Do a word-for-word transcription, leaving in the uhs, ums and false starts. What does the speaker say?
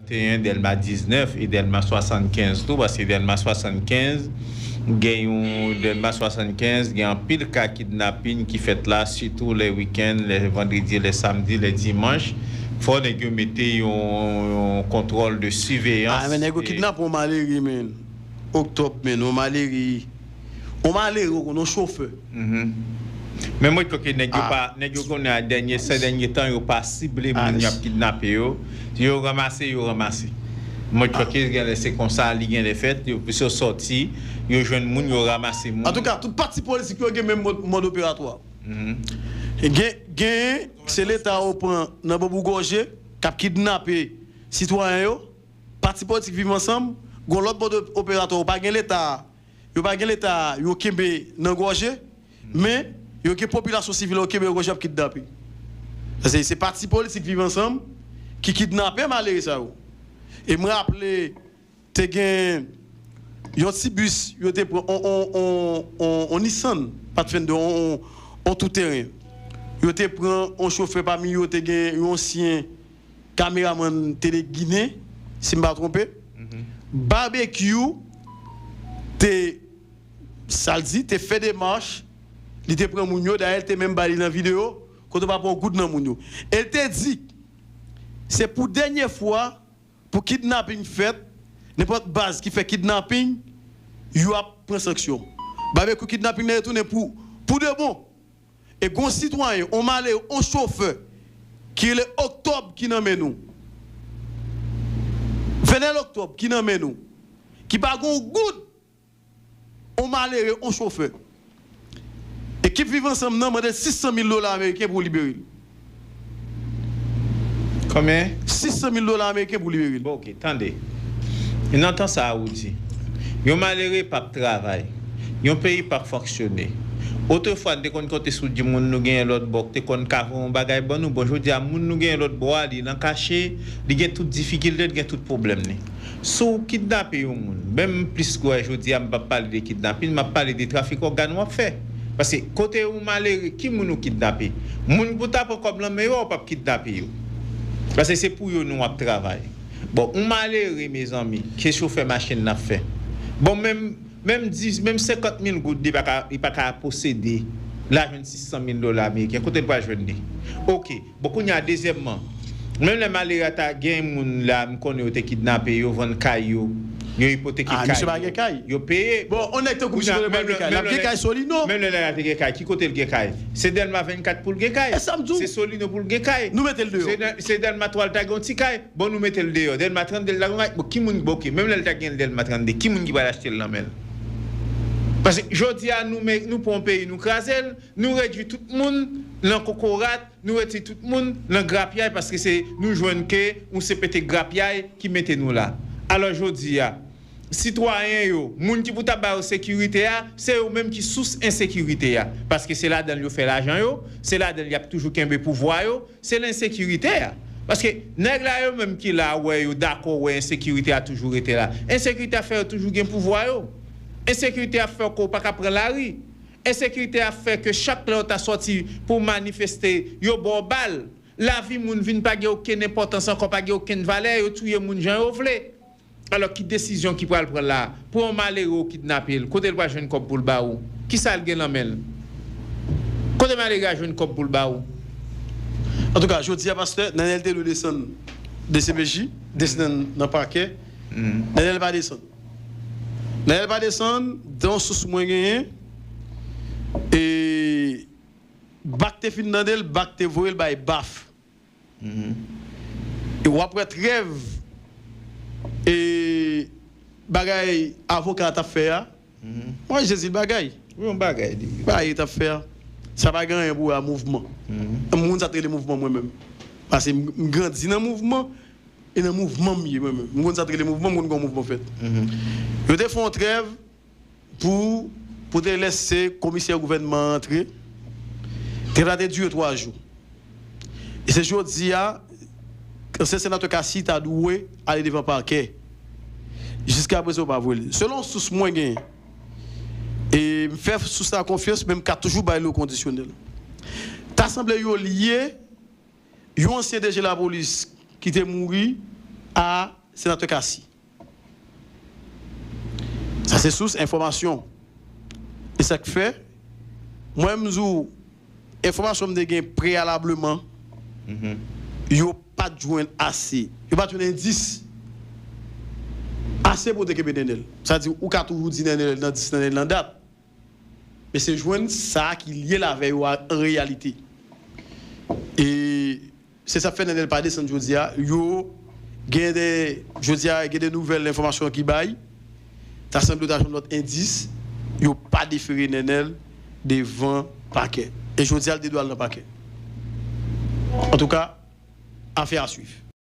Te yon Dèlma diznèf e Dèlma swasannkenz tou, paske Dèlma swasannkenz gen yon, Dèlma swasannkenz gen anpil ka kidnapin ki fèt la, sitou lè wikenn, lè vandredi, lè samdi, lè dimanch. Fò nèg yo mete yon, yon kontwòl de siveyans. Ah, men nèg yo kidnape yon malere, men. Oktòb, men, yon malere. Yon malere, yon chofè. Mhm. Men mwen kwè ke nèg yo pa, nèg yo konnen a dènye, sè dènye tan, yo pa sible moun y ap kidnape yo. Yo ranmase, yo ranmase. Mwen kwè ke gen lè se konsa, li gen lè fèt, yo plis yo sòti, yo jwenn moun, yo ranmase moun. Antouka, tout pati politik yo gen menm mòd, mòd operatwa. Mhm. Gen, gen, se Leta yo pran nan banbou gòje, k ap kidnape sitwayen yo. Pati politik Viv Ansanm, gon lòt mòd operatwa, yo pa gen Leta a. Yo pa gen Leta a, yo kenbe nan gòje, men yo gen popilasyon sivil yo kenbe nan gòje, y ap kidnape. Se, se pati politik Viv Ansanm ki kidnape malere sa yo. E m raple, te gen yon ti bis, yo te pran on, on, on, on, on Nissan Pathfinder, on, on, on tou teren. Yo te pran on chofè, pami yo te gen yon ansyen kameramann Tele Ginen, si m pa twonpe. Mhm. Barbecue te, sa l di, te fè demach, li te pran moun yo, dayè l te menm ba li nan videyo, kote w pa pran yon goud nan moun yo. E l te di, se pou dènye fwa pou kidnaping fèt, nenpòt baz ki fè kidnaping, yo ap pran sanksyon. Barbecue, kidnaping nan retounen pou, pou de bon. E gon sitwayen, on malere, on chofè ki rele Oktòb ki nan men nou. Venel Oktòb ki nan men nou. Ki pa gon goud, on malere, on chofè. Ekip Viv Ansanm nan mande l sis san mil dola ameriken pou libere l. Konbyen? Sis san mil dola ameriken pou libere l. Bon, oke, tande. Nan tan sa a, ou di, yon malere p ap travay, yon peyi p ap fonksyone. Otrefwa, n te konn konte sou di moun nou genyen lòt bò, k te konn ka voye yon bagay ban nou. Bon, jodi a, moun nou genyen lòt bò a, li nan kache, li gen tout difikilte, li gen tout pwoblèm li. Si w kidnape yon moun, menm plis gwè jodi a, m p ap pale de kidnapin, m ap pale de trafik ògàn w ap fè. Paske kote yon malere, ki moun ou kidnape? Moun pou ta pran kòb nan men yo, ou p ap kidnape yo. Paske se pou yo nou ap travay. Bon, yon malere, mezanmi, ke chofè machin nan ap fè? Bon, menm, menm dis, menm senkant mil goud, li pa ka, li pa ka posede. L a jwenn sis san mil dola ameriken. Kote l pral jwenn li? Oke. Bon, kounye a, dezyèmman, menm lè malere a ta gen moun la, m konnen yo te kidnape, yo vann kay yo, yo ipoteke kay yo, yo peye. Bon, on nèg tankou misye Tole pa gen kay. L ap gen kay Solino. Menm lè nèg la te gen kay, ki kote l gen kay? Se Dèlma vennkat pou l gen kay. E sa m di w. Se Solino pou l gen kay. Nou mete l deyò. Se Dèl-, se Dèlma twa l ta gen yon ti kay. Bon, nou mete l deyò. Dèlma trannde l ta gen yon kay. Bon, ki moun, bon, oke, menm lè l ta gen Dèlma trannde, ki moun ki pral achte l nan men l? Paske jodi a, nou, nou pran yon peyi, nou kraze l. Nou redui tout moun nan kokorat, nou retire tout moun nan grapyay, paske se nou jwenn ke yon C P T grapyay ki mete nou la. Alò, jodi a, sitwayen yo, moun ki pou ta ba yo sekirite a, se yo menm ki sous ensekirite a. Paske se ladan l yo fè lajan yo, se ladan l y ap toujou kenbe pouvwa yo, se lensekirite a. Paske nèg la yo menm ki la wè yo dakò wè ensekirite a toujou rete la. Ensekirite a fè yo toujou gen pouvwa yo. Ensekirite a fè ke w pa ka pran lari. Ensekirite a fè ke chak lè w ta sòti pou w manifeste, yo ba w bal. Lavi moun vin pa gen okenn enpòtans ankò, pa gen okenn valè, yo touye moun jan yo vle. Alò, ki desizyon ki pral pran la? Pou yon malere ou kidnape l, kote l pral jwenn kòb pou l ba ou? Kisa l gen nan men l? Kote malere a jwenn kòb pou l ba ou? Antouka, jodi a, pastè, Nanel te dwe desann D C P J, desann nan pakè. Nanel pa desann. Nanel pa desann, dan yon sous mwen genyen, e Bak te fin tande l, Bak te voye l bay Baf. E w ap wè trèv e bagay avoka a t ap fè a. Mwen, Jezi, bagay. Wi, yon bagay li ye. Bagay li t ap fè a. Sa pa gen anyen pou wè a mouvman. M konn sa t rele mouvman mwen menm. Paske m, m grandi nan mouvman, e nan mouvman m ye mwen menm. M konn sa t rele mouvman, m konn kòman mouvman fèt. Yo te fè yon trèv pou, pou te lèse komisè gouvènman an antre. Trèv la te dire twa jou. E se jodi a, ansyen senatè Cassy ta dwe ale devan pakè. Jiskaprezan, yo pa voye l. Selon sous mwen genyen, e m fè sous la konfyans, men m ka toujou ba l yon kondisyonèl. Ta sanble yo lye yon ansyen D G lapolis ki te mouri, a Senatè Cassy. Sa se sous enfòmasyon. E sa k fè, mwen m di w, enfòmasyon m te gen preyalableman, yo pa t jwenn ase. Yo pa t jwenn endis ase pou yo te kenbe Nènèl. Sa di, ou ka toujou di Nènèl nan dis, Nènèl nan dat. Men se jwenn sa ki lye l avè yo a, an reyalite. E se sa k fè Nènèl pa desann jodi a. Yo gen de, jodi a, gen de nouvèl enfòmasyon ki bay. Ta sanble yo ta jwenn lòt endis. Yo pa defere Nènèl devan pakè. E jodi a, l te dwe al nan pakè. Antouka, afè a swiv.